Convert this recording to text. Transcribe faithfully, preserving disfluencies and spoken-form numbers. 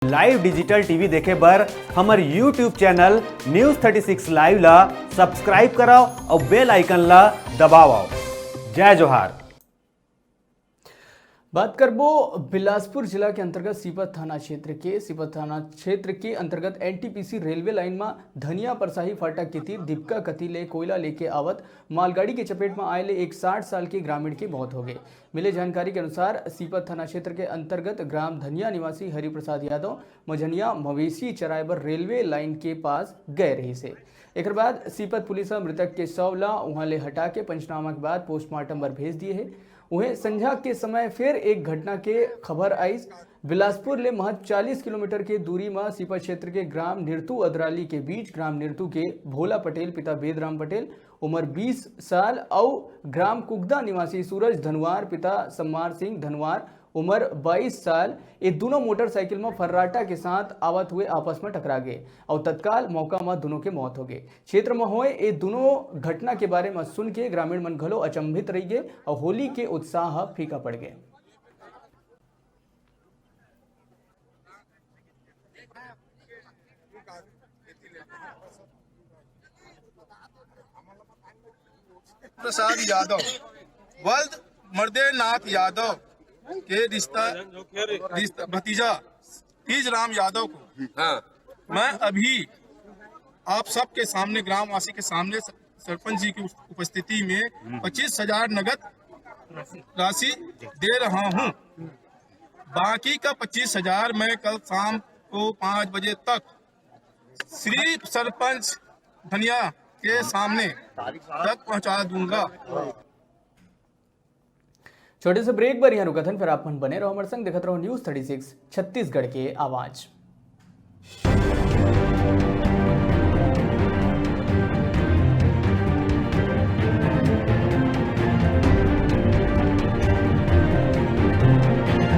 Live digital TV देखे बर हमर YouTube channel news thirty six live ला सब्सक्राइब करव अउ बेल आइकन ला दबावव। जय जोहार। बात करबो बिलासपुर जिला के अंतर्गत सीपत थाना क्षेत्र के। सीपत थाना क्षेत्र के अंतर्गत एनटीपीसी रेलवे लाइन म धनिया परसाही फाटक के तीर दीपका कति ले कोयला लेके आवत मालगाड़ी के चपेट म आए ले एक साठ साल के ग्रामीण के मौत हो गए। मिले जानकारी के अनुसार, सीपत थाना क्षेत्र के अंतर्गत ग्राम धनिया निवासी हरिप्रसाद यादव मझनिया मवेशी चराए बर रेलवे लाइन के पास गए रहिस हे। एकर बाद सीपत पुलिस ह मृतक के शव ला उहां ले हटा के पंचनामा के बाद पोस्टमार्टम बर भेज दिए हे। उहें, संझा के समय फिर एक घटना के खबर आइस। बिलासपुर ले महज चालीस किलोमीटर के दूरी म सीपत क्षेत्र के ग्राम निरतू अदराली के बीच ग्राम निरतू के भोला पटेल पिता बेदराम पटेल उम्र बीस साल अउ ग्राम कुगदा निवासी सूरज धनवार पिता सम्मार सिंह धनवार उम्र बाईस साल, ये दोनों मोटरसाइकिल म फर्राटा के साथ आवत हुए आपस म टकरा गे अउ तत्काल मौका म दोनों के मौत हो गे। क्षेत्र म होए ये दोनों घटना के बारे म सुन के ग्रामीण मन घलो अचंभित रह गे अउ होली के उत्साह ह फीका पड़ गे। प्रसाद यादव, वल्द मर्देनाथ यादव के रिश्ता, रिश्ता भतीजा तीज राम यादव को हाँ। मैं अभी आप सबके सामने, ग्रामवासी के सामने, सरपंच जी की उपस्थिति में पच्चीस हजार नगद राशि दे रहा हूँ। बाकी का पच्चीस हजार मैं कल शाम को पाँच बजे तक श्री सरपंच धनिया के सामने तक पहुँचा दूंगा। छोटे से ब्रेक बर यहाँ रुकत हन, फिर आप मन बने रहो हमारे संग, देखत रहो न्यूज़ थर्टी सिक्स छत्तीसगढ़ के आवाज़।